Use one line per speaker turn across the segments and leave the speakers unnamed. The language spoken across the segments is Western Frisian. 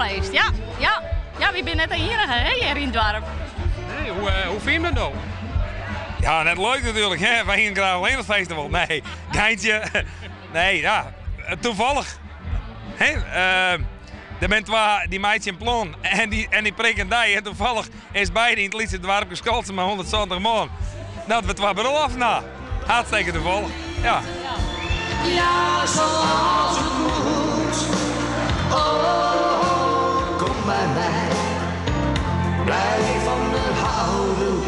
feest, ja. Ja, ja wy binne net de iennige hè, hjir yn it doarp.
Nee, hoe, eh, hoe fyn je dat no?
Ja, net leuk natuerlik. Hè? Wy hiene graach allinnich feeste wol. Nee, geintje. Nee, ja, toevallig. Hè? Uh, der binne twa dy meitsje in plan en dy, en dy prikke dy. En toevallig is beide yn it lytse doarpke Skalsum mei 170 man. Dat we twa brulloft ha. Hartstikke toevallig. Ja.
Ja, zoals het moet. Oh, kom bij mij. Blijf van me houden.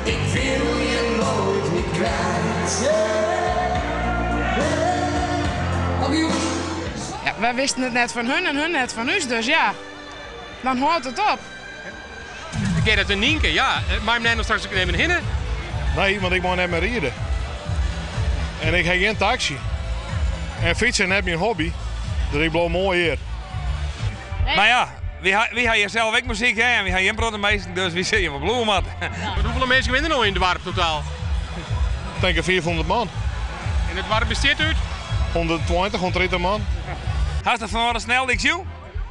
Ik wil je nooit meer kwijt.
Ja, wy wisten it net fan hun en hun net fan ús, dus ja, dan hâldt it op.
Gerrit en Nynke, ja, mei him net straks ek even hinne?
Nee, want ik mei net mear ride. En ik ha gjin taksy. En fytsen net myn hobby, dus ik bliuw moai hjir.
Mar ja, wy ha, wy ha hjir sels ek muzyk hè, en wy ha gjin protte minsken, dus wy sille wol bliuwe moatte.
Hoefolle minsken binne der no yn it doarp totaal?
Ik tink in 500 man.
En it doarp bestiet út?
120, 130 man.
Hast it fan de sneldyk sjoen?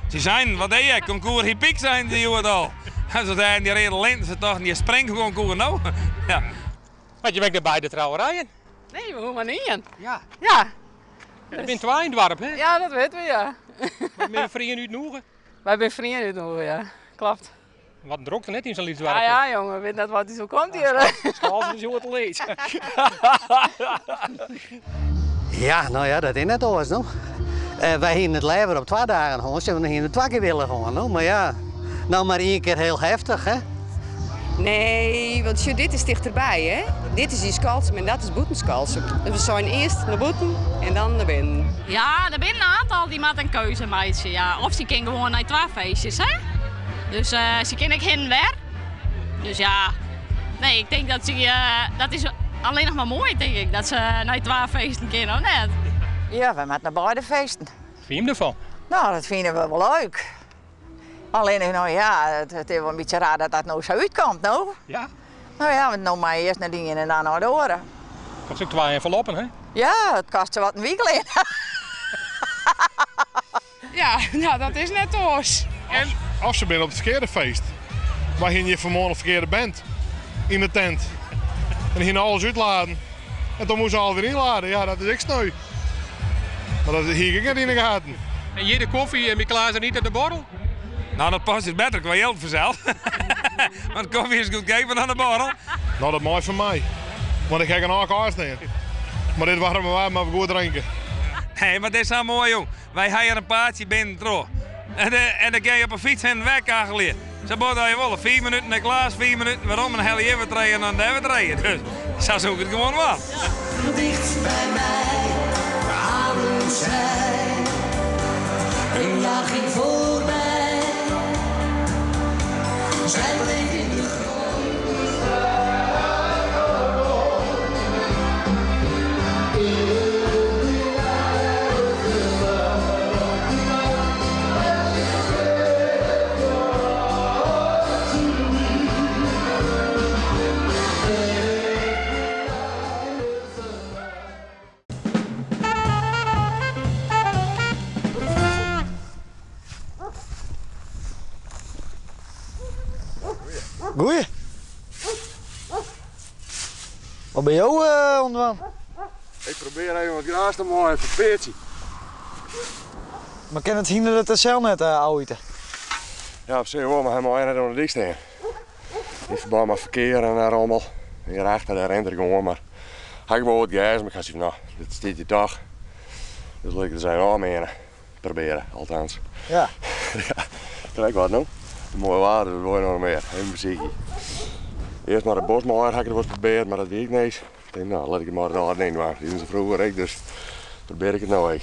Se seinen, wat deed je? Concours hippique, seinen se hjoed al. Ze zeiden, die rede linten, ze tochten, je springt concours no. Ja.
Want je bent by de trouwerijen?
Nee, we hoege mar ien.
Ja.
Ja.
Der binne twa yn it doarp, hè?
Ja, dat witte we, ja.
Wy binne freonen útnûge?
Wy binne freonen útnûge, ja. Kloppet.
Wat in drokte net yn sa'n lyts doarp.
Ja, ja, jonge, wit net wat ús oerkomt hjir.
Skalsum is hjoed te lyts.
Ja, no ja, dat is net oars no. Wy hienen it leaver op twa dagen hân, want dan hienen we twa kear wille hân no. Mar ja, no mar ien kear hiel heftich, hè.
Nee, want sjoch, dit is tichterby, hè. Dit is yn Skalsum en dat is bûten Skalsum. Dus we seinen earst nei bûten en dan nei binnen.
Ja, der binne in oantal dy moatte in keuze meitsje, ja. Of sy kinne gewoan nei twa feestjes, hè. Dus sy kinne ek hin en wer. Dus ja, nee, ik tink dat sy, dat is allinnich mar moai, tink ik, dat se nei twa feesten kinne, of net?
Ja, wy moatte nei beide feesten.
Fyn je derfan?
No, dat fine we wol leuk. Allinnich, no ja, it is wol in bytsje raar dat dat no sa útkomt, no.
Ja?
No ja, want no mei je earst nei de iene en dan nei de oare.
Kost ek twa enveloppen, hè?
Ja, it kostet wat in wike.
Ja, no dat is net oars.
En?
Of se binne op it ferkearde feest. Wy hiene hjir fanmoarn in ferkearde band yn de tent. En hiene alles útladen. En toen moasten se alwer ynlade. Ja, dat is ek sneu. Mar dat hie ik ek net yn de gaten.
En hjir de kofje en by Klaas en Anita de borrel?
No, dat past dus better kwa jild fansels. Want kofje is goedkeaper dan de borrel.
No, dat mei fan my. Want ik ha genôch kaas stean. Mar dit waarme waar moatte we goed drinke.
Nee, mar dit is sa moai, jong. Wy ha hjir in paadsje binnen troch. En, en dan kin je op 'e fyts hinne en wer kachelje. Sa bot as je wolle. Fiif minuten nei Klaas, fiif minuten werom en dan helje hjir wer trije en dan dêr wer trije. Dus sa soe ik it gewoan dwaan.
Dicht by my, adem zij. Een jaar ging voorbij. Zij bleef in de grond.
Goeie. Wat binne jo oan it dwaan?
Ik probeer even wat graas te maaien foar Peertsje.
Mar kin it hynder it sels net ôfite?
Ja, op sich wol, mar hy mei net oan de dyk stean. Yn ferbân mei ferkear en rommel. Hierachter dêr rint er gewoan, mar ha ik wol wat gers, mar ik ha sayts fan, no, dit stiet hjir toch. Dus lit ik it ris even ôfmeane. Probeare, althans.
Ja.
Ja, krekt wat no. Moai waar, dus wat wol je noch mear? Even besykje. Earst mar de bosmaaier ha ik it wolris probearre, mar dat wie ek niks. Ik tink, no, lit ik it mar de âlde ding dwaan. Dienen se froeger ek, dus probear ik it no ek.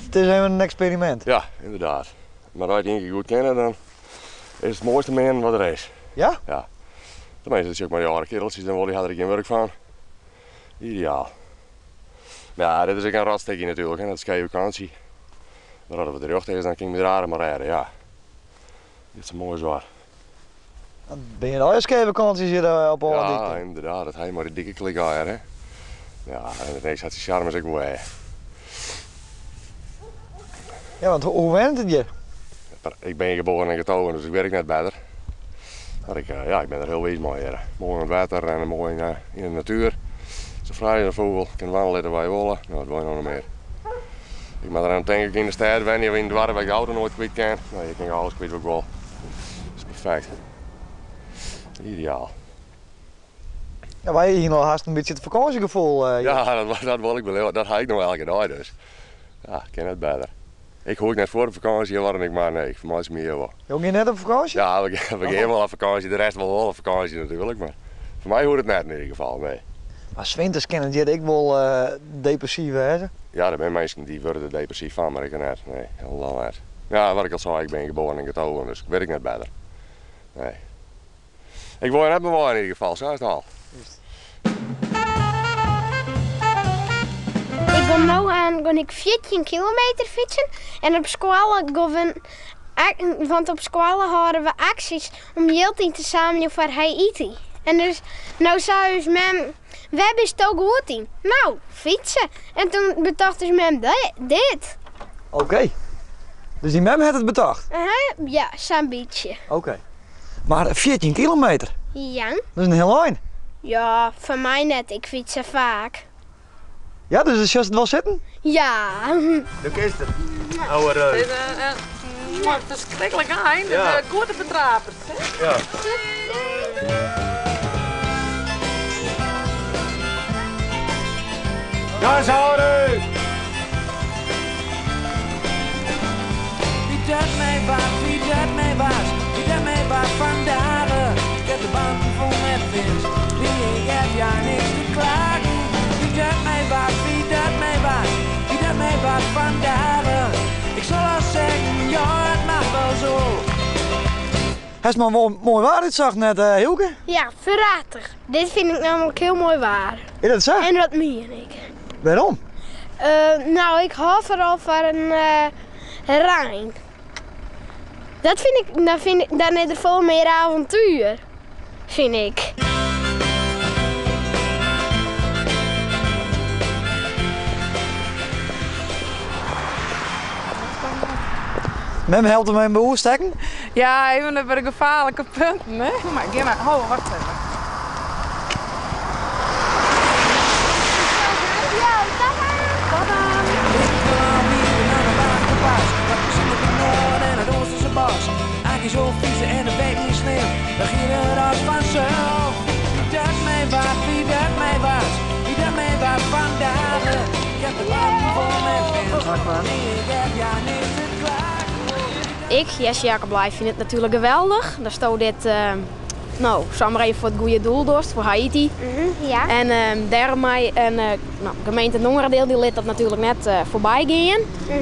It is even in eksperimint.
Ja, ynderdaad. Mar as je it ien kear goed kinne, dan is it it moaiste meanen wat der is.
Ja?
Ja. Tenminste, dat sjoch ik mei dy âlde keareltsjes dan wol, dy ha der gjin wurk fan. Ideaal. Mar ja, dit is ek in rotstikje natuerlik, hè. Dat is skeve kantsje. Mar as it wat rjocht is, dan kin ik my der aardich mei rêde, ja. Dit is moai swaar.
Dan binne hjir allegear skeve kantsjes hjir op de âlde dyk.
Ja, ynderdaad. Dat ha je mei dy dikke klikeier, hè. Ja, en it hat syn sjarmes ek wol, hè.
Ja, want hoe wennet it hjir?
Ik bin geboren en getogen, dus ik wit ek net better. Mar ik, ja, ik bin der hiel wiis mei hjir. Moai oan it wetter en moai yn de natuer. Sa frij as in fûgel, kin dwaan litte wat je wolle. No, wat wol je no noch mear? Ik moat der oan tinke, ik yn de stêd wenje of yn it doarp wêr't ik de auto noait kwyt kin. No, hjir kin ik alles kwyt wat ik wol. Dat is perfekt. Ideaal.
Ja, wy hiene al hast in bytsje it fakânsjegefoel. Eh,
ja, dat, dat wol ik beliuwe. Dat ha ik no elke dei dus. Ja, kin net better. Ik hoech net foar op fakânsje, waarom ik mar nee, ik fermeitsje my hjir wol.
Jo gean net op fakânsje?
Ja, we, we gean wol op fakânsje, de rest wol wol op fakânsje natuerlik, mar foar my hoecht it net yn ieder gefal, nee.
Mar 's winters kin it hjir ek wol uh, depressyf wêze?
Ja, der binne minsken dy wurde der depressyf fan, mar ik net. Nee, hielendal net. Ja, wat ik al sei, ik bin geboren en getogen, dus ik wit ek net better. Nee. Ik wol hjir net mear wei yn ieder gefal, sa is it al.
Ik gean no aan gean ik 14 kilometer fytsen en op skoalle gean we want op skoalle hâlde we aksjes om jild yn te sammeljen foar Haïty. En dus no sei ús mem, wêr bisto goed yn? No, fytse. En toen betocht ús mem dit.
Oké. Dus dyn mem hat it betocht?
Uh-huh, ja, sa'n bytsje.
Oké. Mar 14 kilometer?
Ja.
Dat is in hiel ein.
Ja, foar my net, ik fyts sa faak.
Ja, dus sjochst it wol sitten?
Ja.
Do kinst it, ouwe reus.
It is in ferskriklik ein, ja. Goed te betrapen.
Ja.
Gas hâlde!
Wie dat mij wat, wie dat mij was, wie dat mij wat vandaag. Ik heb de banden vol met vins, nee, ik heb ja niks te klagen. Wie dat mij wat, wie dat mij was, wie dat mij wat vandaag. Ik zal al zeggen, ja, het mag wel zo.
Hast mar wol moai waar útsocht net, eh, Hielke?
Ja, prachtich. Dit fyn ik nammentlik hiel moai waar.
Is dat sa?
En dat mien ik.
Wêrom?
Uh, no, ik hâld foaral fan in uh, rein. Dat fyn ik, dan, fyn ik, dan is der folle mear avontuer, fyn ik.
Mem helpt him even by oerstekken?
Ja, even by de gefaarlike punten, hè. Kom mar, gean mar. Ho, wacht even.
Ik, Jesse Jacob Blij, fyn it natuerlik geweldich. Datsto dit, no, samar even foar it goede doel dochst, foar Haïty. Ja. En dêrom mei, en no, gemeente Dongeradeel dy lit dat natuerlik net foarby gean.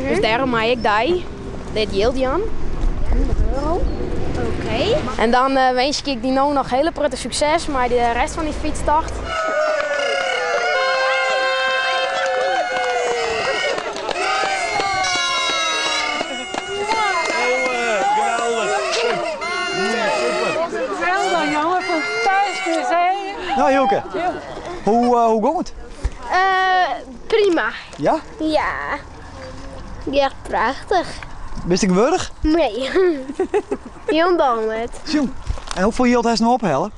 Dus dêrom mei ik dy dit jild jaan. 100 euro. Oké. En dan winskje ik dy no noch hiele protte sukses mei de rest fan dyn fytstocht.
Geweldig, jongen. Fantastisch, hè?
No Hielke, hoe, hoe gong it?
Prima.
Ja?
Ja. Echt prachtich.
Bist ek wurch?
Nee. Hielendal net.
Tsjong. En hoefolle jild hast no ophelle?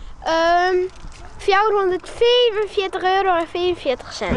445 euro en 45 cent.